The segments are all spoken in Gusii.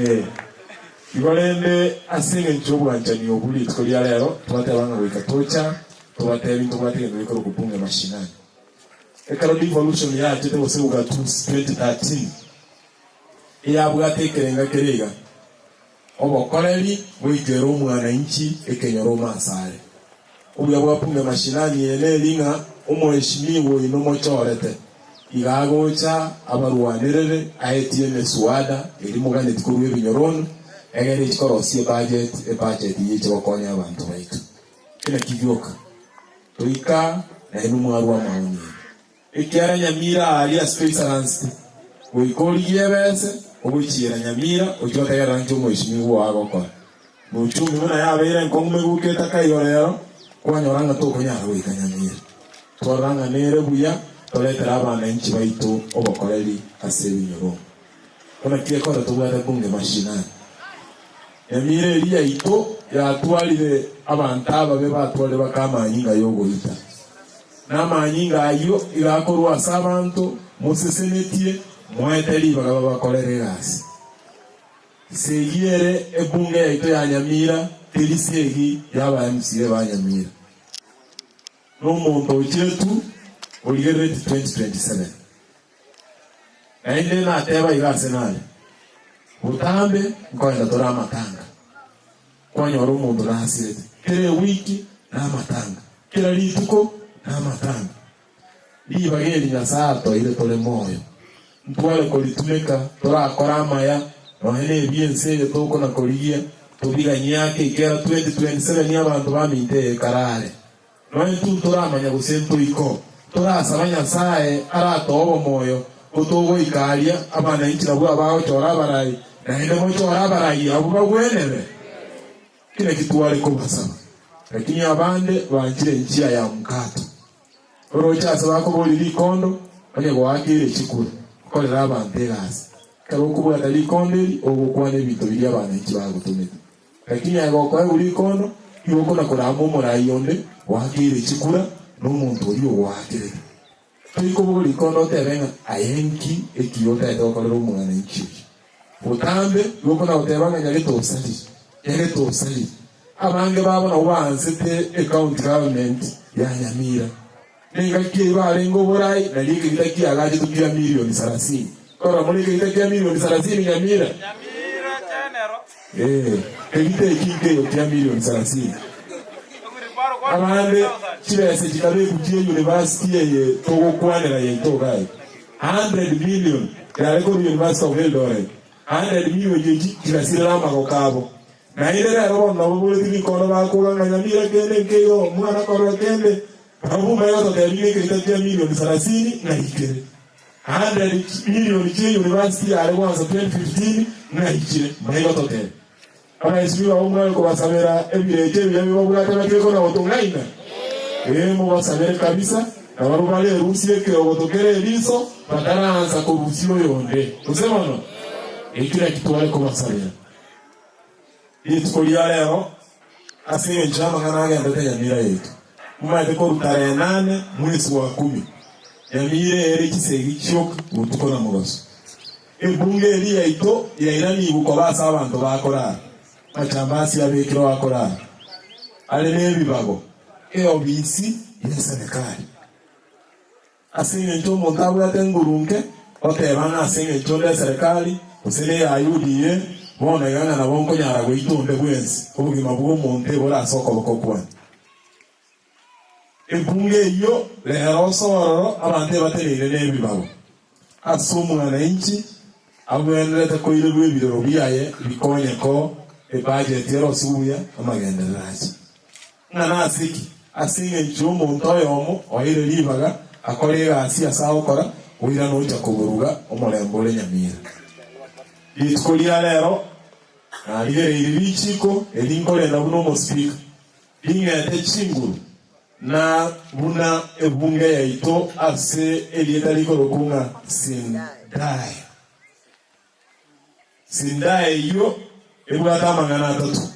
Ee. Igo rende ase engencho y'obwanchani obwo rituko ria rero twateba ng'a goika tocha tobatebi ntobwate egento gekorokwa bunge mashinani. Ekero devolution yachete gose ugatuzi 2013 eyabwate ekerenga kere iga, Obokoreri goikera omwananchi ekenyoro ime asare. Obuya bwa Bunge Mashinani eye neri ng'a omoeshimiwa oino mochorete iga agocha abarwanerere aetie emeswada eria moganeti korwa ebinyoronu egere echi korosia ebudget ebudget eyio eche gokonya abanto baito. Eki nakio gioka toika nainwe mwarwa amaoni aya. Ekiara Nyamira aaria ase toisaransete, goika origie ebese, ogochiera Nyamira ochie otegerera nki omoisimigwa oo agokora. Na uchumi buna yabeire enkong'u meguko etakaiyo rero, kwanyora ng'a tokonyara goika Nyamira. Twarora ng'a nere buya toretere abananchi baito obokoreri ase ebinyoro. Buna ki ekore tobwate bunge mashinani. Nyamira eria yaito yatwarire abanto ababe batwarire baka amanyinga y'ogoita. Na amanyinga ayio iga akorwa ase abanto mosesenetie, moete ribaga babakorere egasi. Segi ere ebunge yaito ya Nyamira teri segi y'aba MCA ba Nyamira. Nomonto ochire tu origerereti 2027. Naende nateba iga ase nare, Botambe nkoenda tore amatanga, kwanyora omonto nasirete, kera ewiki namatanga, kera rituko namatanga. Ribaga eri Nyasae atoeire tore moyo, ntware koritumeka torakore amaya, nonya nebi'ense eye tokona korigia, tobiganyie ake ekiagera 2027 abanto baminto eye ekarare. Nonya intwe ntoramanya gose ntoiko, torasaba Nyasae aratoe obomoyo, ko togoika aria, abananchi nabwo abagochora abarai, naende mochore abarai abwo bagwenere. Ki naki tware kobasaba? Lakini abande banchire enchia ya mkato. Oroche ase bakoboria rikondo, onye goakeire chikura, okorera abanto egasi. Ekero okobwata rikondo eri, ogokwana ebinto biria abananchi bagotomete. Lakini aye gokoegwa rikondo, igo okona korama omorai onde oakeire chikura na omonto oria ogoakerete. Tori kobogoria rikondo otebe ng'a aye nki ekiya otagete gokorera omwananchi oyio. Botambe igo okona goteba ng'a nyagete osarire, nyagete osarire. Abange babo nabwo baansete ecounty government ya Nyamira. Nengaki eyio barenge oborai, nario ekegita kiagachetwe kia milioni sarasini. Korora more ekegita kia milioni sarasini Nyamira? Ee, kegita eki nkeiyo kia milioni sarasini. Abande chibesa chikabekwa chie university eye togokwanera yaito iga iga. 100 million yare korwa University of Eldoret. 100 million echi chigasirera amagoko abo. Naende rero bono nabo boreti rikondo bakoga ng'a Nyamira kende nkeiyo, omwana korora kende. Barabwo mbaye gototebia ng'a ekeita kia milioni sarasini ng'aikere. 100 milioni chie university yare gwansa 2015 ng'aikire, mbaye gototebia. Abaesimi babo mware kobasabera ebirecha ebiya bibabwate batige kona gotong'aina? Ee, mobasabere kabisa, na barabwo barerusie ekeogoto kere eriso, bataraansa korusia oyonde. Gose bono? Ekio nakio tware kobasabera. Rituko ria rero, ase engencho y'amang'ana agenderete Nyamira yaito, momaete korwa tarehe nane mwesi wa kumi, Nyamira ere chisegi chioka botuko na mogaso. Ebunge eria yaito yairanigwe koba ase abanto bakorara, amachambasi abekirwe akorara, are nebibago, eobisi y'eserekari. Ase engencho omonto abwate nguru nke, oteba ng'a ase engencho onde eserekari, gose neya UDA, bono iga ng'a nabo nkonyara goita onde bwensi, obogima bw'omonto ebore ase okoboko kwane. Ebunge eyio rero ase ororo abanto ebateneine nebibago ase omwananchi agwenerete koirerwa ebirero biaye bikonye ko ebudget erosigwe buya amagenderero ache. Ng'a nase ki? Ase engencho y'omonto oyomo oeire ribaga akore egasi ase agokora, oirane ocha koboruga omorembe ore nyamira. Rituko ria rero narigereirie richiiko eri nkorenda buna omosipika, ring'ete chinguru na buna ebunge yaito ase erieta rikorokwa ng'a Sindai. Sindai eyio ebwate amang'ana atato.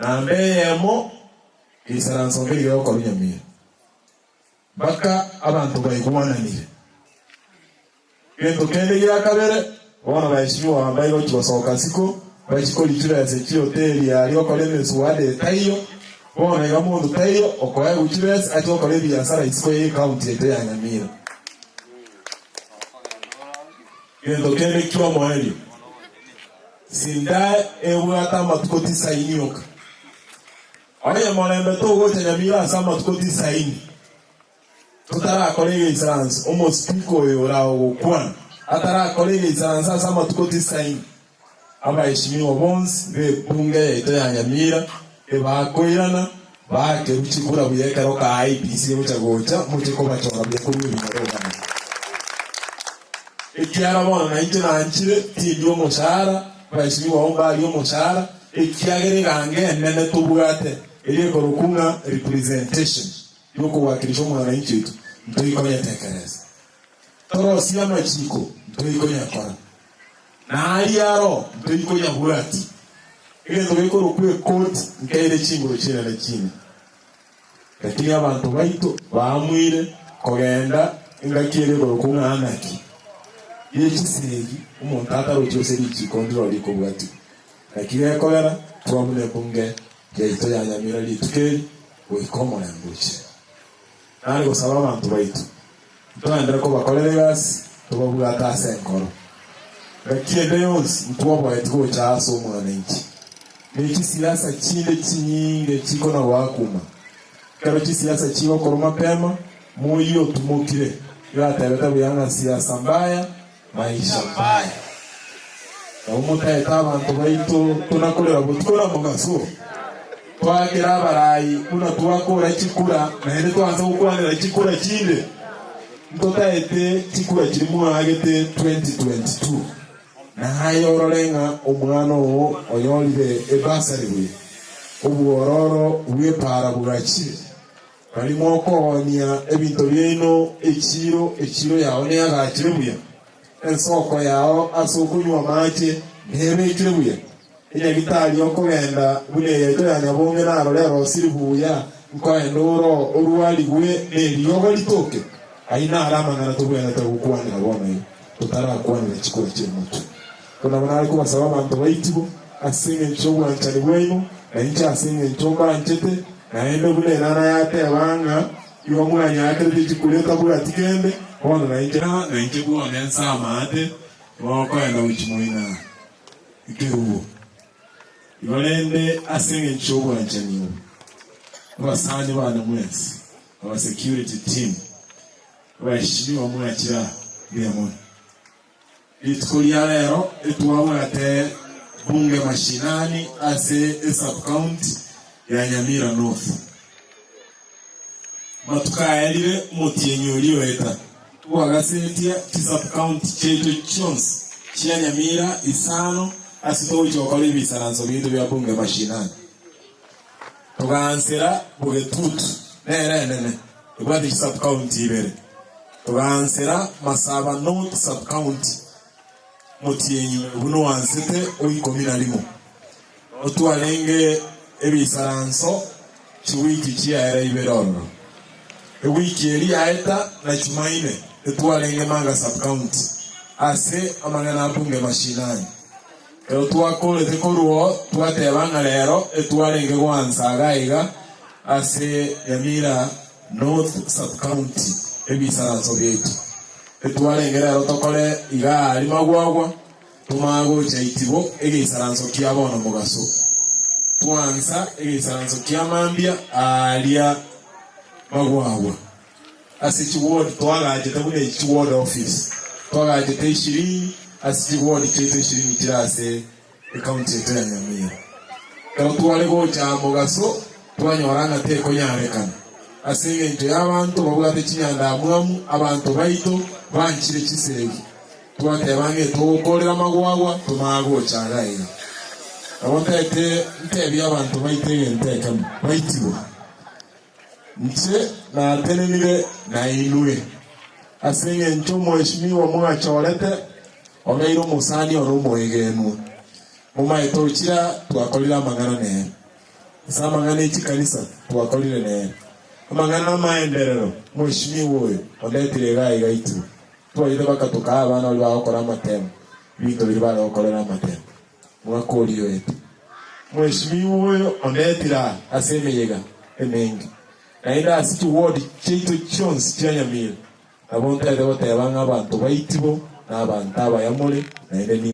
Namba eyemo, geisaranso nkeri gegokorwa nyamira, mpaka abanto baigwananire. Gento kende gia kabere, Bono baheshimiwa mbaye gochia gosoka isiko, bachie koria chibesa chi'hoteli aria okore emeswada etaiyo. Bono iga monto taiyo okoegwa chibesa achie gokora ebiasara isiko y'ecounty yaito ya Nyamira. Gento kende ki'omoerio, Sindae ebwate amatuko tisaini oka. Onye morembe togocha Nyamira ase amatuko tisaini, Totarakora egeisaranso, omospeaker oyo ore ao gokwana atarakora egeisaranso ase amatuko tisaini, abaheshimiwa bonsi b'ebunge yaito ya Nyamira ebakoirana baakerwe chikura buya ekero ka IEBC egocha gocha moche kobachora buya korwa ebinyoro bane. Ekiara bono nainche nanchire tindi omoshahara, abaheshimiwa abwo mbarie omoshahara, ekiagera egango enene tobwate eria ekorokwa ng'a representation. Y'okowakirisha omwananchi oito, ntoikonyetekereza. Torosie amachiko, ntoikonyakora. Na aria aro, ntoikonyabwatia. Egento gekorokwa ekoti nkeire chinguru chinene chine. Lakini abanto baito baamuire kogenda engaki eria ekorokwa ng'a anarchy, ye chisegi, omonto atarochi gose richiko ndiro rikobwatigwa. Naki gekogera twabuna ebunge yaito ya Nyamira rituko eri goika omorembe oche. Nare gosaba abanto baito, ntoenderere kobakorera egasi, tobabwate ase enkoro. Ngaki ende yonsi ntwoboeti gocha ase omwananchi, ne chisiasa chinde chinyinge chikona goakuma. Ekero chisiasa chigokorwa mapema, moyio otumokire, igo atebete buya ng'a siasa mbaya, maisha mbaya. Nabo motaete abanto baito tonakorera botuko na mogaso, twaakera abarai buna twakora chikura, naende twansa gokwanera chikura chinde. Ntotaete chikura chiria mwaagete 2022. Na aye orore ng'a omwana oo oyorire ebasari buya, obwororo bw'epaara bwachire. Baria mokoonia ebinto biaino echiiro, echiiro yao neagachire buya, ensoko yao ase okonywa amache nebekire buya, enyagitari okogenda buna eyaito ya Nyabonge narore erosire buya, nkoenda oro orwarigwe neriogo ritoke. Ayio naro amang'ana tobwenerete gokwanera bono iga, totarakwanera chikura chi'omotwe. Ko nabo nare kobasaba abanto baitibo, ase engencho y'obwanchani bwaino, na inche ase engencho mbanchete, naende buna enana yateba ng'a igo mwanyakerete chikura etabwati kende, bono nainche nainche bwone nse amaate, mokoenda gochia moina ekerubo. Igo rende ase engencho y'obwanchani obo, abasani bane mwensi, aba security team, abaheshimiwa mwachire aa, mbuya mono. Rituko ria rero etwabwate bunge mashinani ase esub-county ya Nyamira North. Amatuko aerire omotienyi oria oeta, twagasetia chisub-county chiaito chionsi chia Nyamira isano ase togochia gokora ebisaranso biaito bia bunge mashinani. Togaansera Bogetutu nere enene ebwate chisub-county ibere. Togaansera Masaba North Sub-county motienyi buna oansete o ikomi na rimo. Noo twarenge ebisaranso chiwiki chiaera ibere ororo. Ewiki eria yaeta na Jumaine etwarenge Manga Sub-county ase amang'ana a bunge mashinani. Ekero twakorete korwa oo, twateba ng'a rero etwarenge goansa iga iga ase Nyamira North Sub-County ebisaranso biaito. Etwarenge rero tokore iga aria Magwagwa, tomanye gocha Itibo egeisaranso kia bono mogaso. Twaansa egeisaranso kia mambia aaria Magwagwa. Ase chiward twagachete buna echi chiward office twagachete ishirini ase chiward chiaito ishirini chire ase ecounty yaito ya Nyamira. Ekero tware gocha aa mogaso twanyora ng'a tekonyarekana ase eng'encho y'abanto babwate chinyandamwamu, abanto baito banchire chisegi. Twateba ng'a etogokorera amagwagwa tomanye gocha iga iga. Nabo ntaete ntebie abanto baito egento ekemo, baitigwe. Inche natenenire nainwe, ase engencho omweshimiwa mwachorete obeire omosani ore omoegenwa. Momaete ochira twakorire amang'ana nere, ase amang'ana e chikanisa twakorire nere, amang'ana amaenderero mweshimiwa oyo ondetire iga aiga itwe. Twaite mpaka tokaa abana baria bagokora amatemo. Ebinto biria bare gokorera amatemo. Mwaka oria oete. Mweshimiwa oyo ondetire aa ase emeyega emenge, naende ase chiward chiaito chionsi chia Nyamira, nabo ntaete goteba ng'a abanto baitibo na abanto abaya more, naende.